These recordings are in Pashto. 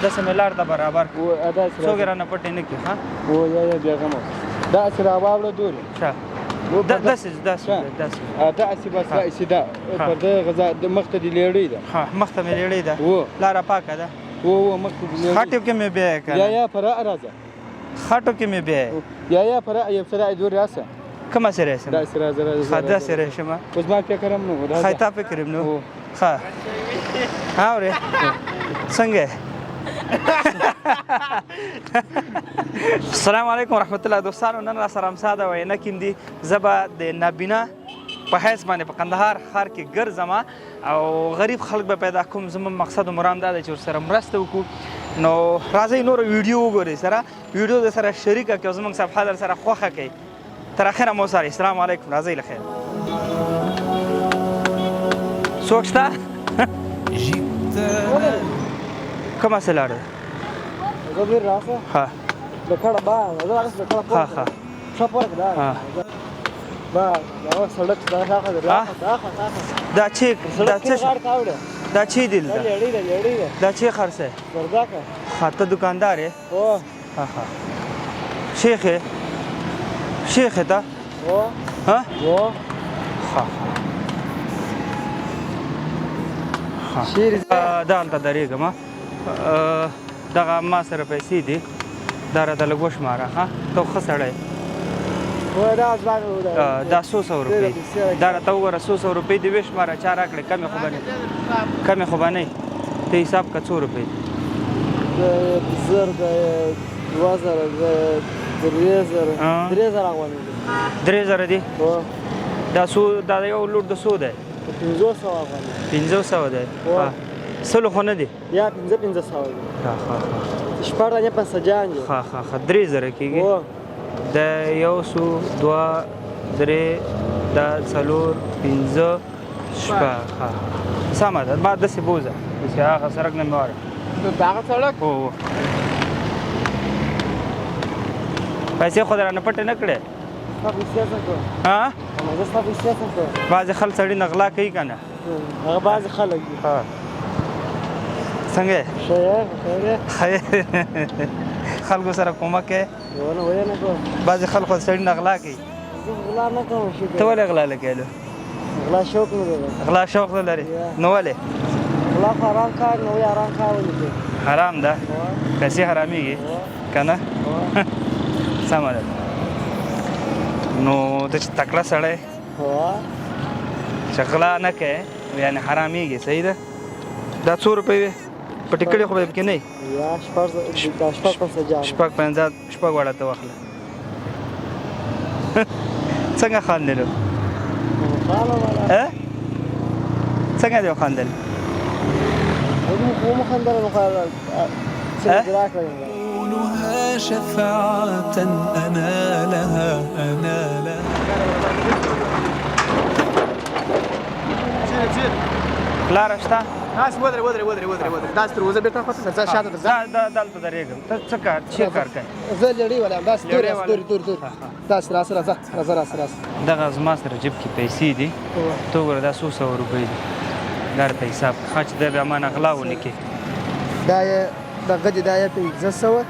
داسې مې لار ده برابر. و داسې څوک یې رانه پټې نه کړي. ښه. و یا یا بیا غم داسې راواوړه دورې. ښه. داسې داسې داسې. داسې بس داسې ده پر ده غذا د مخته دې لیړۍ ده. ښه، مخته مې لیړۍ ده. و لاره پاکه ده. و و مخته دې لیړۍ. خټو کې مې بیا که یا یا پر راځه. خټو کې مې بیا. یا یا پر یو سره دورې راسه. کومه سره راشم؟ داسې راځه راځه. ښه، داسې راشم. اوس ما فکر هم نه و. ښه، تا فکر هم نه و. ښه، اورې څنګه؟ السلام علیکم ورحمت الله دوستانو، نن را سره امسا ده وینا کیم دي. زه به د نابینا په حیث باندې په قندهار ښار کې ګرځم او غریب خلک به پیدا کوم. زموږ مقصد و مرام دا دی چې ورسره مرسته وکړو. نو راځئ نوره ویډیو وګورئ، سره ویډیو در سره شریکه کړئ او زموږ صفحه در سره خوښه کړئ. تر اخره مو سره. السلام علیکم، راځئ له خیره. څوک شته؟ کومه څه لاره ده؟ زه بیر راسه. ها. د کړه با زه راغس د کړه. ها ها. ښه پورک دا. ها. با دا سړک دا ښه ده. ها؟ دا دا چې دا څه دا چې دی دا لیړۍ ده، لیړۍ ده. دا چې خرڅه؟ زرداکه. ها، ته دکاندار یې؟ هو. ها ها. شیخ یې؟ شیخ یې ته؟ هو. ها؟ هو. ها ها. شیر. دا هلته درېږم. دغه ما سره پیسې دي، دا راته لږ وشماره. ښه، ته ښه سړی. دا څو سوه روپۍ دا راته وګوره، څو سوه روپۍ دې وشماره. چا راکړې؟ کمې خو به نه، کمې خو به نه. ته حساب که څو روپۍ؟ 1000، 2000، 3000، 3000 افغانۍ. 3000 دي؟ دا څو دا یو لوټ د څو دی؟ 500 افغانۍ. 500 دی؟ سلو خو نه دی؟ یا 500 دی. ښه ښه ښه. شپږ دانې پنسجان دي. ښه ښه ښه. 3000 کېږي. د 1 څو 2 3 دا 4 5 شپږ. ښه سمه ده. ما داسې بوځه، داسې هغه سړک نه مې واړه. دغه سړک؟ هو. پیسې خو درانه پټې نه کړې؟ ستا پیسې څه کړو؟ ها؟ زه ستا پیسې څه کړو؟ بعضې خلک سړي نه غلا کوي که نه؟ هغه بعضې خلک دي. ها، څنګه یې؟ ښه یې؟ خیر. خلکو سره کومک کوې؟ ونه، ولې نه کوم؟ بعضې خلک خو سړي نه غلا کوي. زه غلا نه کوم، شکر. ته ولې غلا نه کوې؟ غلا شوق نه لرم. غلا شوق نه لرې؟ نو ولې؟ غلا خو حرام کار نه وي. حرام کار ولې کوې؟ حرام ده، پیسې حرامېږي که نه؟ سمه ده. نو ته چې تکړه سړی چې غلا نه کوې یعنې حرامېږي، صحیح ده؟ دا څو روپۍ وې؟ پټې کړې خو به یې پکې نه وي؟ یا شپږ، دا شپږ پنځه. شپږ پنځه شپږ واړه ته واخله. څنګه خاندې نو؟ څنګه دې وخندل؟ ومخندل نو كونها شفاعة أنا لها أنا لها. لاره شته؟ داسې ودرې ودرې ودرې ودرې ودرې، داسې تر وځه بېرته خواته ځه، شاته ته ځه. دا دلته درېږم. ته څه کار څه کار کوې؟ زه لړۍ ولم. داسې دورې دورې دورې دورې، داسې راسه راځه راځه راسه راسه. دغه زما سره جیب کې پیسې دي، ته وګوره دا څو سوه روپۍ دي، دا راته حساب کړه چې دا بیا ما نه غلا ونه کړي. دا یې دغه دي، دا یې 500.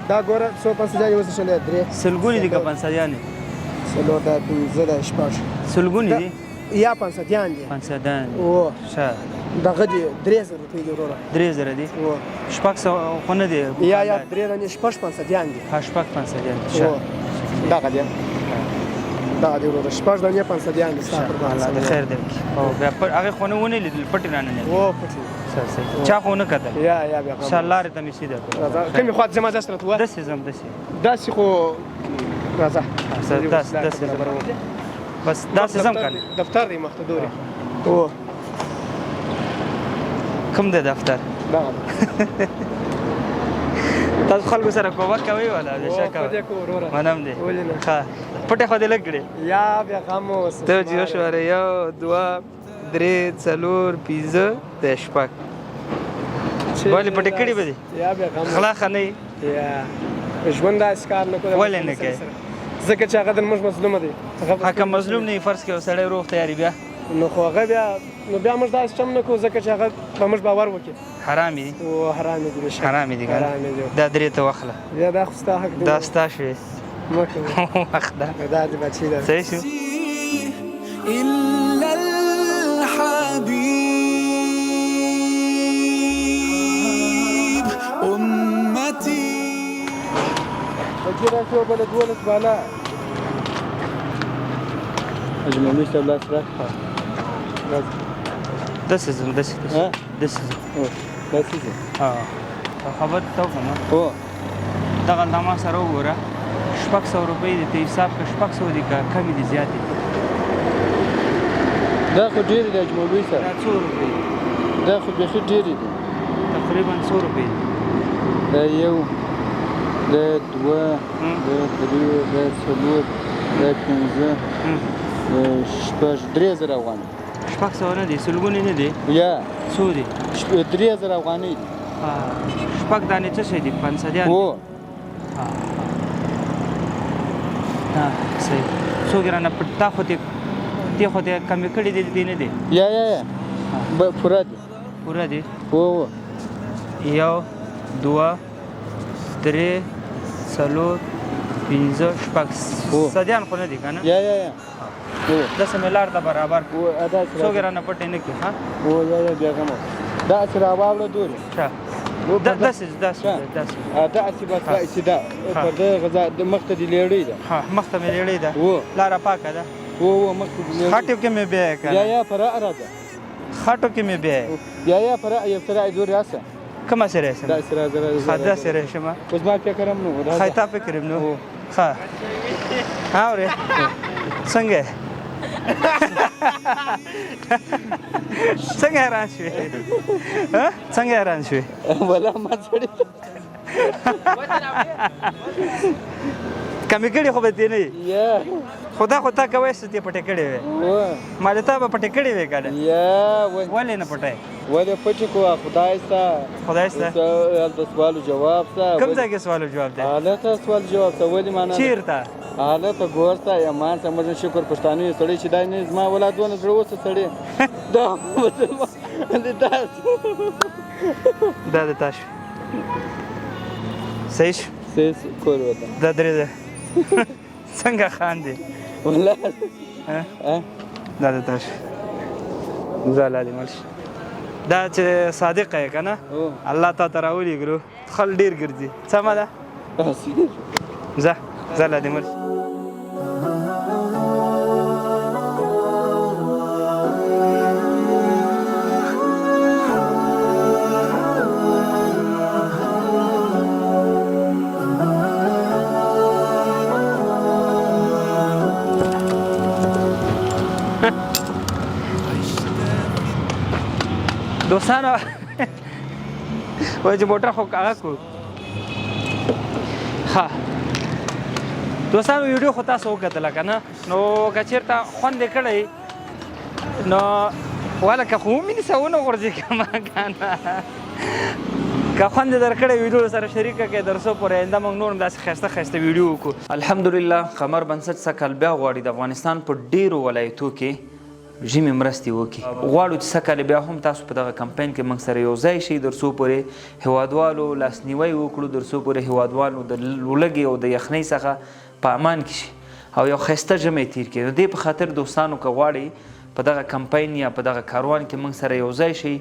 دا ګوره څو پنسجانې اوس شول؟ درې سلګونې دي که پنسجانې؟ څلور، دا پنځه، دا شپږ. سلګونې دي یا پنسجان دي؟ پنسجان دي. ښه، دغه دي 3000 روپۍ دي وروره. 3000 دي؟ 600 خو نه دي؟ یا یا، درې دانې شپږ پنسجان دي. ها، شپږ پنسجان دي. ښه، دغه دي، دغه دي وروره، شپږ دانې پنسجان دي ستا پر الله دې خیر درکړي. او بیا هغې خو نه ونه لیدل، پټې رانه نه؟ هو، پټې. صحیح، چا خو نه کتل؟ یا یا بیا. ښه، لارې ته مې سیده کړه. راځه، کومې خوا ته ځم؟ داسې راته ووایه. داسې ځم، داسې. داسې خو راځه. داسې داسې ځم، بس داسې ځم که نه؟ دفتر دی مخته دورې. هو. کوم دی دفتر؟ دغه. تاسو خلکو سره کومک کوئ ولا بېشکه؟ منم دې. ښه، پټې خو دې لږ کړې؟ یا بیا غم اوسه. ته چې وشماره، 1 2 3 4 5 د شپږ. ولې پټې کړې به دي؟ یا بیا غم. غلا ښه نه؟ یا، ژوند داسې کار نه کوي. ولې نه کوې؟ ځکه چې هغه د موږ مظلومه دی. هغه مظلوم نه، فرض کړه یو سړی روغ تیاري بیا نو خو هغه بیا نو بیا موږ داسې چم نه کوو، ځکه چې هغه په موږ باور وکړي. حرامې دي. او حرامې دي بېشکه. حرامې دي که نه؟ حرامې دي. دا درې ته واخله. یا دا خو ستا حق دی. دا ستا شوې. مه کوه. واخله. دا دې بچی ده. صحیح شو. إلا الحبيب أمتي. بچی راشي بله 12 بالا. حاجي مولوي صاحب لاس راکړه. راځه. داسې ځم، داسې داسې داسې ځم. داسې ځم. ها، خبر ته وکړم. هو. دغه له ما سره وګوره، 600 روپۍ دي، ته حساب کړه 600 دي که کمې دي زیاتې دي؟ دا خو ډېرې دي حاجي مولوي صاحب. دا څو روپۍ دي؟ دا خو بیخي ډېرې دي. تقریبا څو روپۍ دي؟ دا یو، دا دوه، دا درې، دا څلور، دا پنځه، دا شپږ، 3000 افغانۍ. 600 نه دي، سلګونې نه دي؟ یا. څو دي؟ 3000 افغانۍ دي. شپږ دانې څه شی دي؟ پنسدیان دي؟ هو. ها صحیح. څو ګرانه پټ تا خو دې دې خو دې کمې کړې دي، دې نه دي؟ یا یا یا پوره دي. پوره دي؟ هو هو. 1 2 3 4 5 6 سدیان خو نه دي که نه؟ یا یا یا. داسې مې لار ته برابر. داسې څو ګرانه پټې نه کړې؟ ها هو یا یا بیا غمه. داسې راواوړه دورې. ښه. داسې داسې داسې. داسې بس داسې ده. پر دې غذا مخته دې لیړۍ ده. ها مخته مې لیړۍ ده. لاره پاکه ده. هو هو مخته دې لیړۍ. خټو کې مې بیا که نه؟ یا یا پر راځه. خټو کې مې بیا. یا یا پر یو سره دورې راسه. کومه سره راشم؟ داسې راځه راځه. ښه داسې راشم. اوس ما فکر هم نه و. ښه تا فکر هم نه و. ښه اورې څنګه یې؟ څنګه حیران شوې؟ څنګه حیران شوې؟ ولا ما سړی کمې کړې خو به دې نه وي. خو دا خو تا کوی څه دې پټې کړې وې. ما تا به پټې کړې وې که نه؟ ولې نه پټې؟ ولې پټې کوه؟ خدای ستا. خدای ستا. هلته سوال و جواب ستا. کوم ځای کې سوال و جواب دی؟ هلته سوال جواب ستا. ولې معنا؟ چېرته؟ هلته ګور ستا ایمان ستا. موږ شکر پښتانه یو سړی چې دا نه زما ولاد ونه زړه اوسه سړی. دا مسلمان دا د تا شو. صحیح شو؟ صحیح شو کور وته. دا درې ده. څنګه خاندې؟ والله. دا د تا شو. ځه الله دې مل شي. دا چې صادقه یې که نه، الله تا ته راولېږلو. خلک ډېر ګرځي. سمه ده؟ ځه ځه الله دې مل شي. دوستانو وایي چې موټر خو هغه کړو. ښه دوستانو ویډیو خو تاسو وکتله که نه، نو که چېرته خوند یې کړی نو ولکه خو ومې نیسه ونه غورځېږه ما که نه. که خوند یې درکړی ویډیو سره شریکه کړئ، تر څو پورې آینده موږ نور هم داسې ښایسته ښایسته ویډیو وکړو. الحمدلله قمر بنسټ سږکال بیا غواړي د افغانستان په ډېرو ولایتو کې ژمي مرستې وکړي. غواړو چې سږکال بیا هم تاسو په دغه کمپاین کې موږ سره یو ځای شئ، تر څو پورې هیوادوالو لاسنیوی وکړو، تر څو پورې هیوادوالو د لوږې او د یخنۍ څخه په امان کې شي او یو ښایسته ژمی تیر کړي. د دې په خاطر دوستانو که غواړئ په دغه کمپاین یا په دغه کاروان کې موږ سره یو ځای شئ،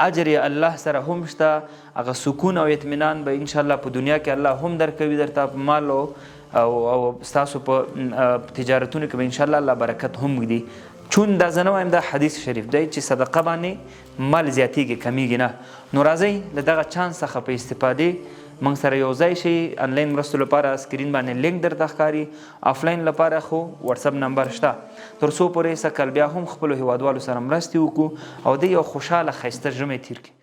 اجر یې الله سره هم شته، هغه سکون او اطمینان به انشاءالله په دنیا کې الله هم درکوي درته په مال او ستاسو په تجارتونو کې به انشاءالله الله برکت هم ږدي. چون دا زه نه وایم، دا حدیث شریف دی چې صدقه باندې مال زیاتېږي کمیږي نه. نو راځئ له دغه چانس څخه په استفادې موږ سره یو ځای شئ. انلاین مرستو لپاره سکرین باندې لینک درته ښکاري، افلاین لپاره خو واتساپ نمبر شته، تر څو پورې سږکال بیا هم خپلو هیوادوالو سره مرستې وکړو او د یو خوشحاله ښایسته ژمی تېر کړي.